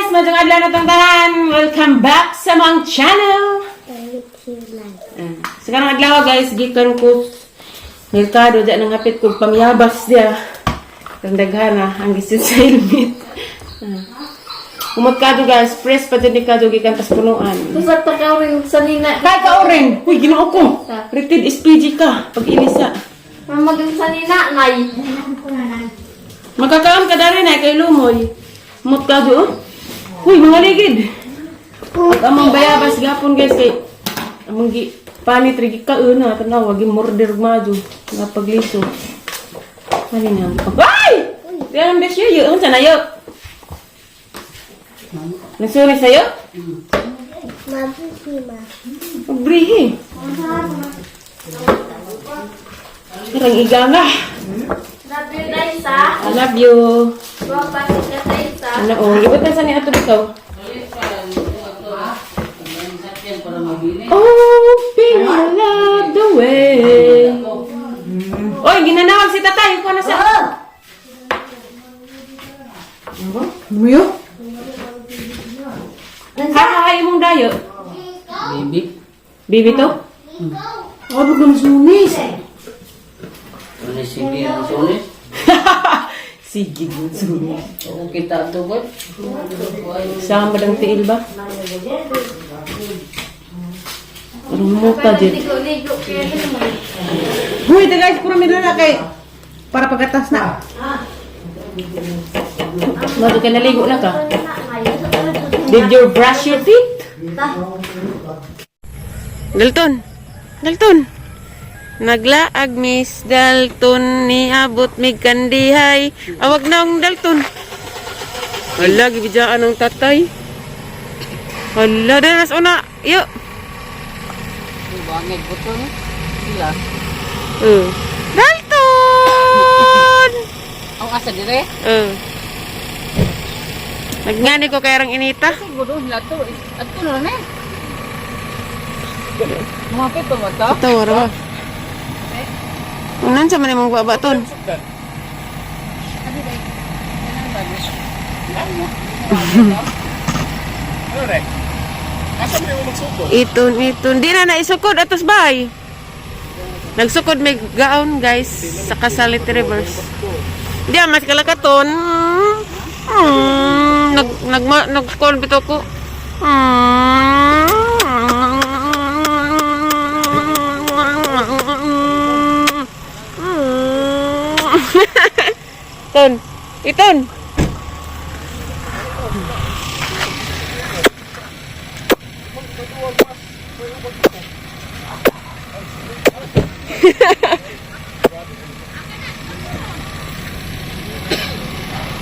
Guys! Maayong adlaw na tanan! Welcome back sa among channel! Thank you lang. Sa karong adlaw, guys, gikan ko merkado diya, nang hapit ko pamyabas diya. Kang daghana ang gisin sa helmet. Umagkado, guys, press pa dyan ni kado gikan tas punuan. Basta ka rin sa nina. Kay ka oren! Uy, ginoo ko! Rated SPG ka pag ilisa. Magang sa nina, nay. Magkakaon ka dari na kay lumoy. Umot kado oh. Uy, mga ligid. Ag among bayabas gapon, guys, kay among gi panit ri kauna tanawa gi murder madyo nga pagliso. Ano nga? Ay! Yan ang best yo. Unsa na yo? Nagsuri sa'yo? Mabuti ma. Magbrihi. Parang iganga. Love you, Daisa. I love you. Guwapa si ka, Daisa. Ano oh, ibot na sa ni ato dito. Oh, baby, I love the way. Oy, ginanawag si tatay. Ikaw na sa... Ano yun? Hahahay mong dayo. Baby. Baby to? Oh, ba't naman sunis? Ano sige ang sunis? Sige, sunis. Oo, kita ito ba? Sama ng tiil ba? Anong muta dyan? Ligo-ligo kaya naman. Huy, ito guys, puro may kay para pagkatas na. Bago ka naligo na ka? Did you brush your teeth? Dalton! Dalton! Naglaag Miss Dalton ni abot mig kandihay. Awag na ang Dalton. Hala, gibidyaan ang tatay. Hala, danas una. Yo. Bangag po ito. Sila. Dalton! Ang asa dire? Nagngani ko kay rang inita. Siguro nila to. At ito na eh. Lumapit pa ba ito? Ito, wala ba? Unan sa man imong babaton. Iton, iton. Di na naisukod atos bay. Nagsukod may gaon, guys, sa Kasalit Rivers. Di ah, mas kalakaton. Nag nag nag call bitaw ko. Ton. Iton.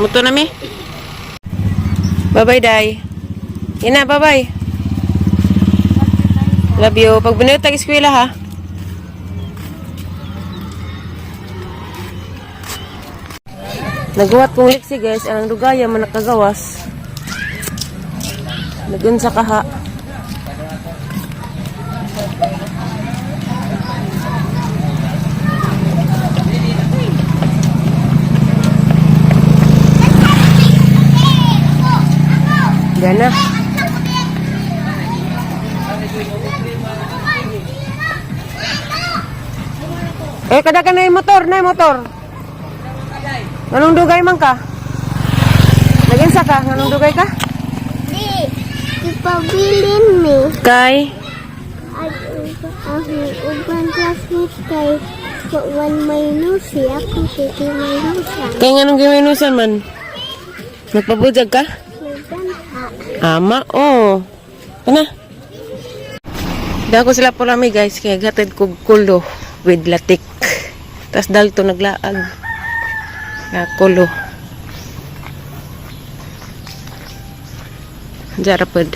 Muto na mi. Bye-bye, Day. Ina, bye-bye. Love you. Pag binuyot tag eskwela, ha. Nagawa kong liksi, guys. Ang dugaya man nakagawas. Nagun sa kaha. Gana. Eh, kada ka na yung motor, na yung motor. Anong dugay man ka? Naginsa ka? Anong dugay ka? Di, ipabilin mi. Kay? At ang uban classmate kay one minus siya ako kay minusan. Kay nganong giminusan man? Nagpabudjag ka? Nagdanha. Ama, oo. Ano? Dako sila pulami, guys, kaya gatid ko kulo with latik. Tapos dalto naglaag. Na kulo. Jarapod.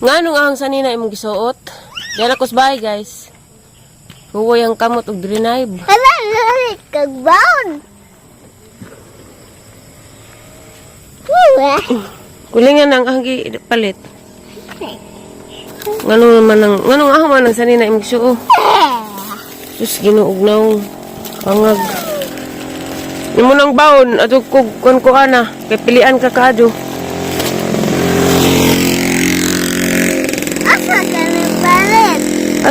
Nganong ahang sanina imong gisuot? Diyan ako sa bahay, guys. Huwoy ang kamot og drinayb. Hala, lalit kag baon. Uwe. Kulingan ang ahang palit. Nganong naman ang nganong ahang man ang sanina imong gisuot? Sus, ginuog na ang pangag. Imo nang baon, ato kog kuan ko ana, kay pilian ka kaadyo.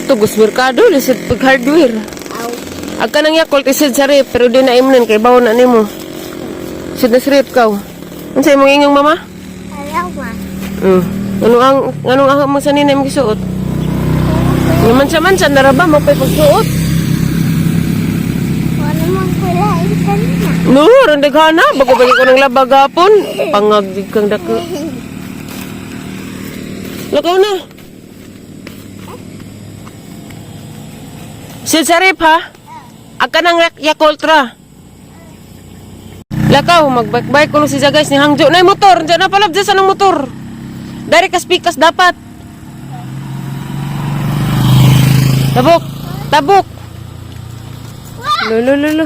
Ato gus merkado lisod pag hardware. Aw. Ag kanang Yakult isod sa rep pero di na imnon kay bawon na nimo. Isod na sa rep kaw. Unsa imong ingong mama? Alaw ma. Ano ang anong ako mo sa nina imong gisuot? Nga mansa-mansa na ra ba mo pay pagsuot? Wala mong kulain kanina. No, ron daghana bago ba ko nang laba gapon. Pangag jud kang dako. Lakaw na. Sid sa rep ha. Ag kanang Yakult ra. Lakaw, magbike-bike ko si guys ni Hangjo. Nay motor, diyan na pala dyan sa nang motor. Dari kas pikas dapat. Tabok, tabok. Lolo, lolo.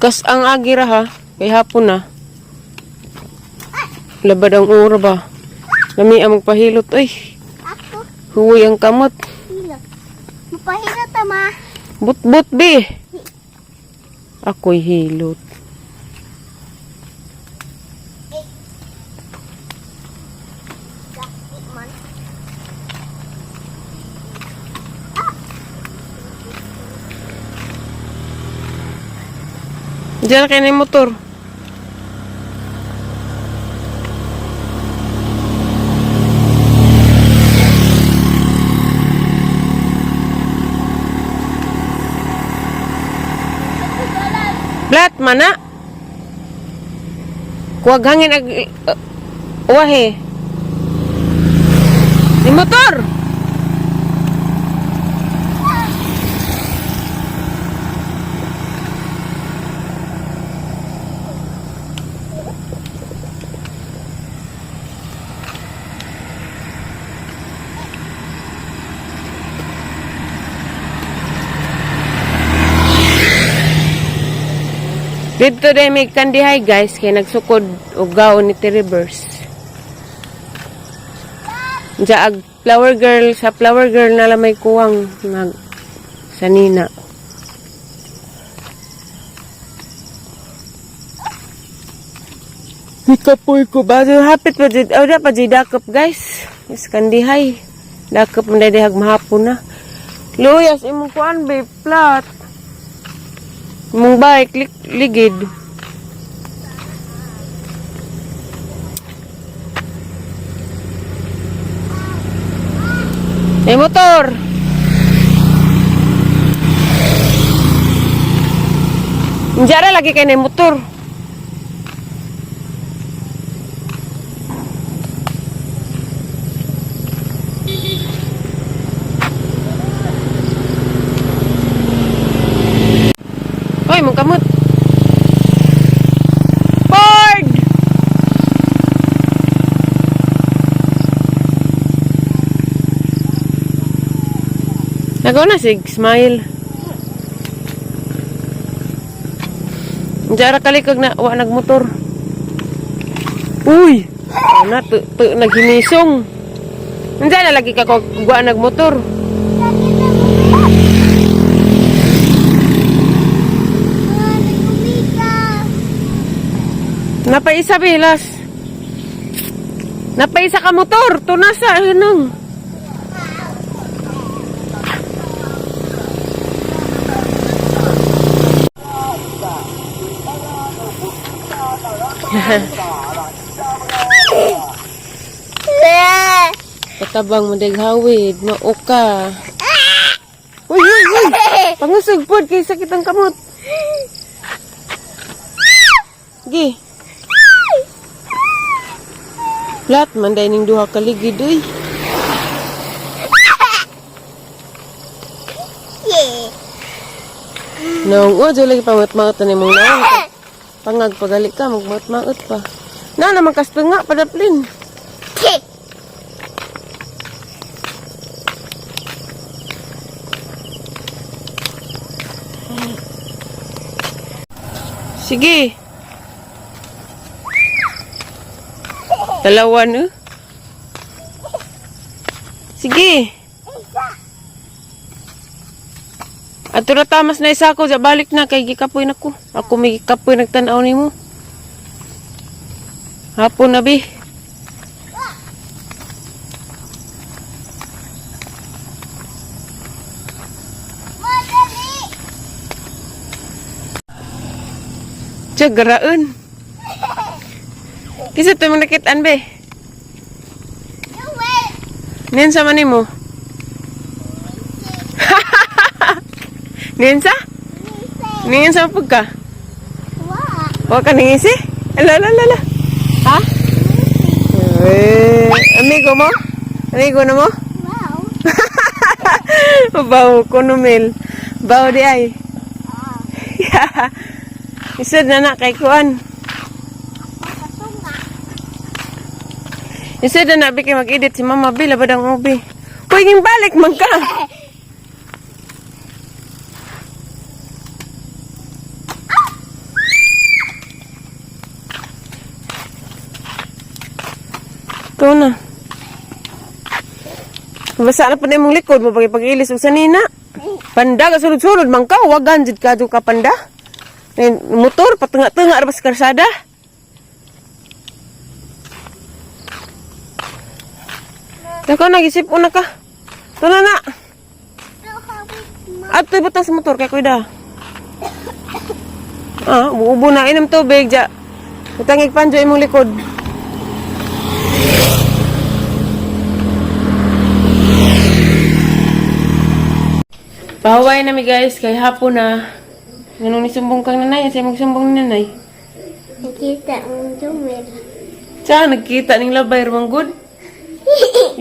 Kas ang agira ha, kay hapon na. Labad ang ura ba? Lami ang magpahilot, ay. Ako, Huwi ang kamot. hilo. Mapahilo ta ma. But-but, be. Ako'y hilot. Gaki man. Diyan kayo na yung motor. Plat, mana? Kuwag hangin ag... wahe. Ni motor! Dito din may kandihay guys kay nagsukod og gaon ni Tiribers. Diya ag flower girl sa flower girl na lang may kuwang nag sanina. Nikapoy ko ba? So, hapit pa dyan. Oh, dapat dyan dakop guys. Yes, kandihay. Dakop man dahil mahapon na. Luyas, imong kuan babe, flat. Imong bike, ligid. May motor! Njara lagi kay na motor. Hoy, mong kamot. Ford! Nagawa na sig smile. Jara kalikag na wa nagmotor. Uy! Ana tu, tu naghinisong. Unsa na lagi ka kog wa nagmotor? Ah, nagkumika. Napaisa bilas. Napaisa ka motor, tunasa anong. Patabang mo daghawid, mauka. Uy, uy, uy. Pangusog pod kay sakit ang kamot. Gi. Plat man day ning duha ka ligid uy. Yeah. Naong o dyan lagi pangat-mangat na nimong naong. Pangag pagali ka magmangat-mangat pa. Na naman kastenga padaplin. Sige. Dalawa no? Sige. Ato ra tamas na isa ko, balik na kay gikapoy na ko. Ako may gikapoy nagtan-aw nimo. Hapon na, bi. Madali! Tiyo, garaon. Kisa ito mong nakitaan, be. Jewel! Ninsa man mo? Ninsa? Nise! Ninsa pag ka? Wa! Wa ka ningisi? Ala, ala, ala, ala. Ha? Eh, amigo mo? Amigo na mo? Wow! Bawo ko numil. Bawo di ay. Ah, Isod na na kay kuan. makatunga. Isod na na bi kay mag-edit si Mama Bi labad ang ubi. Uy, ging balik man ka. Ito na. Basa na pa na imong likod mo pag-ilis og sanina. Panda ka sulod-sulod man ka, wagan jud ka ka panda. Eh, motor patunga-tunga ra ba sa karsada. Dako nagisip una ka. Tuna na. Ato ibutang sa motor kay kuya. Ah, ubo na inom tubig ja. Utang igpanjo imong likod. Pahuway na mi guys, kay hapon na. Nganong nisumbong kang nanay, sa imong sumbong ni nanay. Nakita ang Jewel. Sa nagkita ning labay rumang good.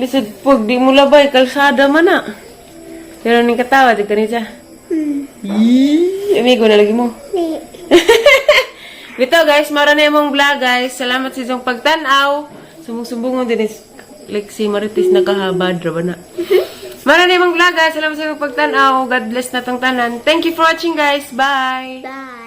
Lisod pag di mo labay, kalsada man na. Pero ning katawa, di ka ni siya. Yee, amigo na lagi mo. Ni. Bitaw guys, mara na imong vlog guys. Salamat sa inyong pagtan-aw. Sumong-sumbungon din is like si Marites nakahabad ra ba na. Mara na imong vlog guys. Salamat sa inyong pagtan-aw. God bless na tong tanan. Thank you for watching guys. Bye. Bye.